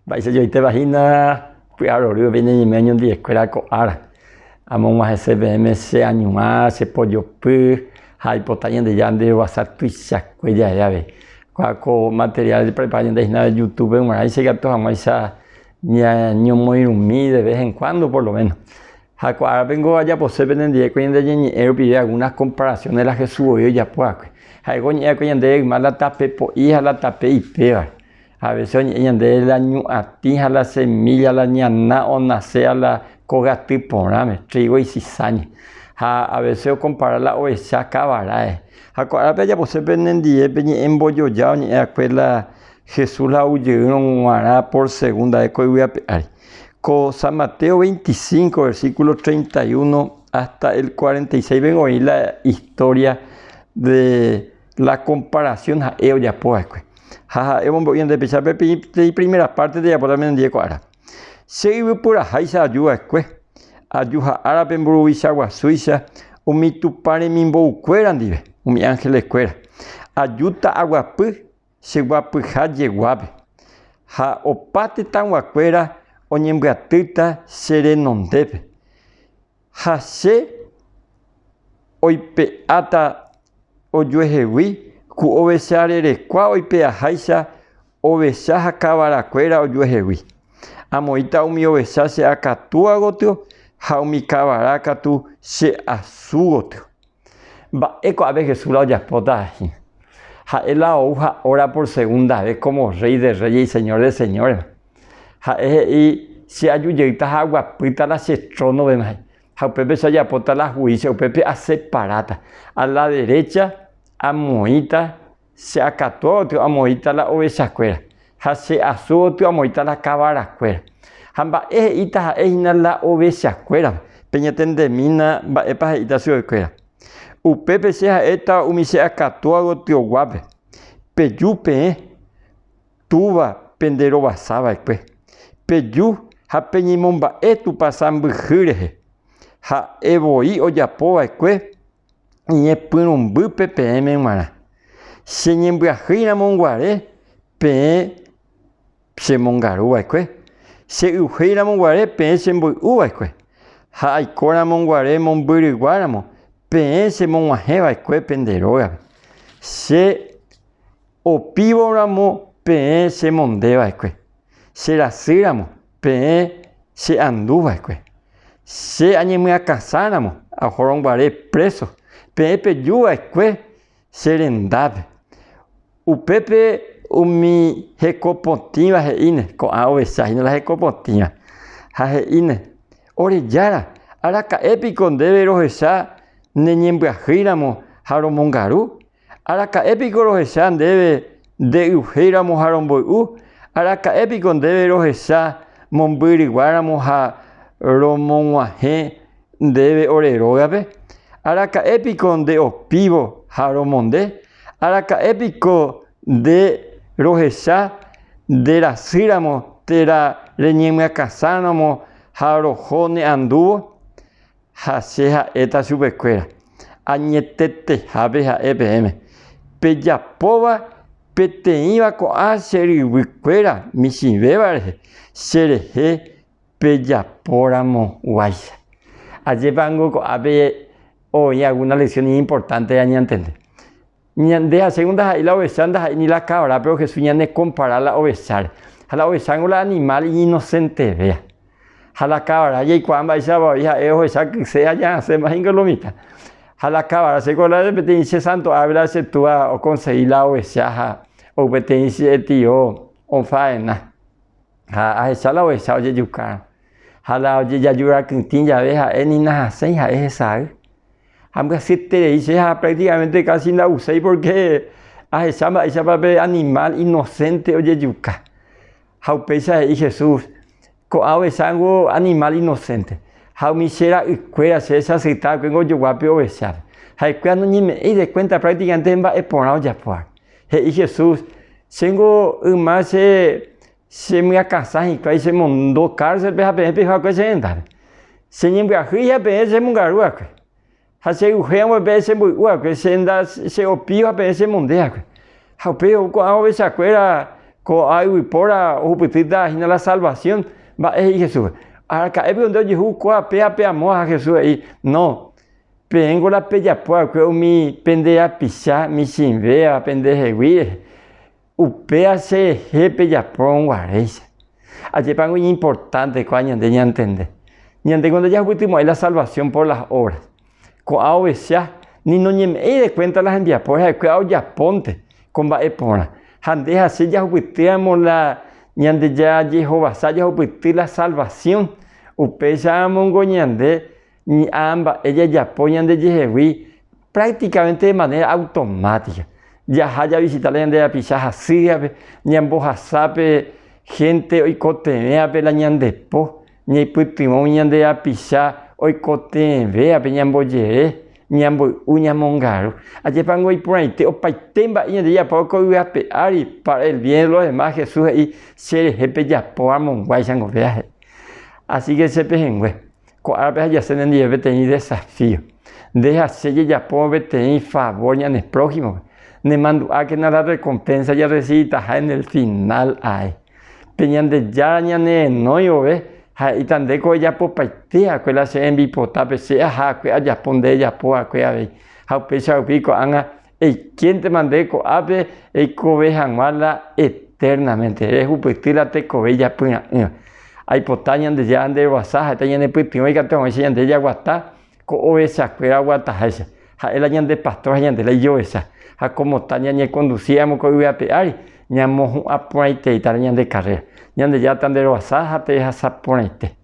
Mba'eichajoitépa hína py'arory pene ñeime oñondive-kuéra ko ára. Amog̃uahẽse peẽme che añuã, che pojopy ha aipota Ñandejára nde rovasa tuichakue jave avei. Kóa ko material japrepara ñande hína youtube g̃uarãicha ikatu hag̃uáicha ñañomoirũmi de vez en cuando por lo menos. Ha ko árape ningo ajapose penendie ko ñande ñeñe'ẽ rupive algunas comparaciones la Jesús voi ojapo va'ekue. Ha'éko oñe'ẽ va'ekue ñandéve yma la tape po'i ha la tape ipéva. A veces oñe'ẽ ñandéve la ñuatĩ ha la semilla, la ñana onase la kogaty porãme, trigo y cizaña. Ha a veces ocompara la ovecha kavaráe. Ha ko árape ajapose penendie pe ñe'ẽ mbojoja oñe'ẽ va'ekue la Jesús la ou jeýrõ g̃uarã por segunda vez ko yvy ape ári. Ko San Mateo 25, versículo 31 hasta el 46 pe oĩ la historia de la comparación ha'e ojapo va'ekue. Ha ha'e omombe'u ñande pechápe peteĩ primera parte jajapóta ñanendie ko ára. Che yvyporaháicha aju va'ekue, aju ha árape mburuvicha guasúicha umi Tupã remimboukuéra ndive, umi ángeles-kuéra. Ajúta aguapy che guapyha jeguápe, ha opa tetãguakuéra oñembyatýta che renondépe, ha che oipe'áta ojuehegui ku ovecha rerekua oipe'aháicha ovecha ha kavarakuéra ojuehegui. Amoĩta umi ovecha che akatúa gotyo ha umi kavara katu che asu gotyo. Mba'e ko'ápe Jesús la ojapóta hína? Ha'e la ou ha'óra por segunda vez como Rey de reyes y Señor de señores. Ha'e he'i, Che aju jeýta ha aguapýta la che trónopema he'i. Ha upépe che ajapóta la huísio, upépe aseparáta. A la derécha amoĩta che akatúa gotyo amoĩta la ovechakuéra, ha che asu gotyo amoĩta la kavarakuéra. Ha mba'e he'íta ha'e hína la ovechakuérape? Peñatendemína mba'épa he'íta chupekuéra. Upépe che ha'éta umi che akatúa gotyoguápe, Peju peẽ, Túva pende rovasa va'ekue. Peju ha peñemomba'e Tupã sãmbyhy rehe. Ha'e voi ojapo va'ekue iñepyrũmbýpe peẽme g̃uarã. Che ñembyahýi ramo guare peẽ che mongaru va'ekue, che y'uhéi ramo guare peẽ che mboy'u va'ekue, ha aiko ramo guare mombyrygua ramo peẽ che mog̃uahẽ va'ekue pende rógape. Che Opívo ramo peẽ che monde va'ekue, che rasy ramo peẽ che andu va'ekue, che añemyakãsã ramo ahórõ guare préso, peẽ peju va'ekue che rendápe. Upépe umi heko potĩva he'íne, ko'ã ovecha hína la heko potĩva, ha he'íne, Ore Jára, araka'e piko ndéve rohecha ne ñembyahýi ramo ha romongaru? Araka'e piko rohecha ndéve nde y'uhéi ramo ha romboy'u? Araka'e piko ndéve rohecha mombyrygua ramo ha romog̃uahẽ ndéve ore rógape? Araka'e piko nde opívo ha romonde? Araka'e piko nde rohecha nde rasy ramo térã reñemyakãsã ramo ha roho ne andúvo? Ha che ha'éta chupekuéra, Añetetehápe ha'e peẽme, pejapóva peteĩva ko'ã che ryvykuéra michĩvéva rehe, che rehe pejapóramo guáicha. Ajépango ko'ápe oĩ alguna lección iñimportante ñañantende. Ñande ha chéngo ndaha'éi la ovecha, ndaha'éi ni la kavara, péro Jesús ñanekompara la ovecháre. Ha la ovechango la animál iñinosentevéa. Ha la kavara jaikuaa mba'éichapa voi ha'e ohecha kyse ha ñasẽma hína lo mitã. Ha la kavara chéko la peteĩ che santo ávila che túa okonsegi la ovecha ha ou peteĩ che tio ofaena. Ha ahecha la ovecha ojejukárõ. Ha la ojejajurakytĩ jave ha'e ni nahasẽi ha'e hesay. Ambyasyeterei che ha prácticamente casi nda'uséi porque ahecha mba'éichapa pe animal inocente ojejuka. Ha upéicha he'i Jesús, ko'ã ovechango animal inocente. Ha umi che ra'ykuéra che chasyta va'ekue ojogua pe ovechápe. Ha'ekuéra noñeme'ẽi de cuenta prácticamente mba'e porã ojapóva. He'i Jesús, chéngo yma che Chemyakãsã hikuái chemondo kárselpe ha peẽ peho va'ekue che rendápe. Cheñembyahýi ha peẽ chemongaru va'ekue. Ha chey'uhéi ambue peẽ chemboy'u va'ekue, che nda cheopíva peẽ chemonde va'ekue. Ha upéi ou ko'ã ovechakuéra Ko'ã yvypóra ohupytýta hína la salvasión. Mba'e he'i Jesúspe? Araka'e piko nde ojehu kóa péa pe amo? Ha Jesús he'i, No, peẽngo la pejapo va'ekue umi pende rapicha michĩvéva pendehegui rehe. Upéva cherehe pejapórõ guaréicha. Ajépango iñimportánte kóa ñande ñantende. Ñandéngo ndajahupytymo'ãi la salvasión por las obras. Ko'ã ovecha ni noñeme'ẽi de kuénta la hembiapóre ha'ekuéra ojapónte ko mba'e porã. Ha nde ha che jahupytýramo la Ñandejára jehovasa jahupyty la salvasión, upéicharamongo ñande ña mba'e jajapo ñandejehegui prácticamente de manera automática. Jaha javisita la ñande rapicha hasývape, ñambohasa pe hénte oikotevẽvape la ñande po, Ñaipytyvõ ñande rapicha oikotevẽvévape ñambojere, ñamboy'u, ñamongaru. Ajépango iporãite opaite mba'e ñande japo ko yvy ape ári, para el bien de los demás, Jesús he'i, Che rehe pejapo amonguáichango péva he'i. Así que che pehẽngue, ko árape ahejase nendive peteĩ desafío. Nde ha che jajapo peteĩ favor ñane prójimo-pe. Nemandu'ákena la recompensa jarrecibitaha en el final ae. Pe Ñandejára ñanerenói vove, ha'eíta ndéko ejapopaite va'ekue la che rembipotápe, che aha va'ekue ajapo nde ejapo va'ekue avei. Ha upéicha rupi ko'ág̃a eikéntema nde ko'ápe eikove hag̃ua la eternamente, rehupyty la tekove ijapyra'ỹva. Aipota Ñandejára nde rovasa ha'éta ñanepytyvõ ikatu hag̃uáicha ñande jaguata ko ovechakuéra oguataháicha. Ha'e la ñande pastór ha ñande la ijovecha. Ha kómo ta ñañekondusíramo ko yvy ape ári, ñamohu'ã porãiteíta la ñande karréra. Ñandejára ta nde rovasa ha terehasa porãite.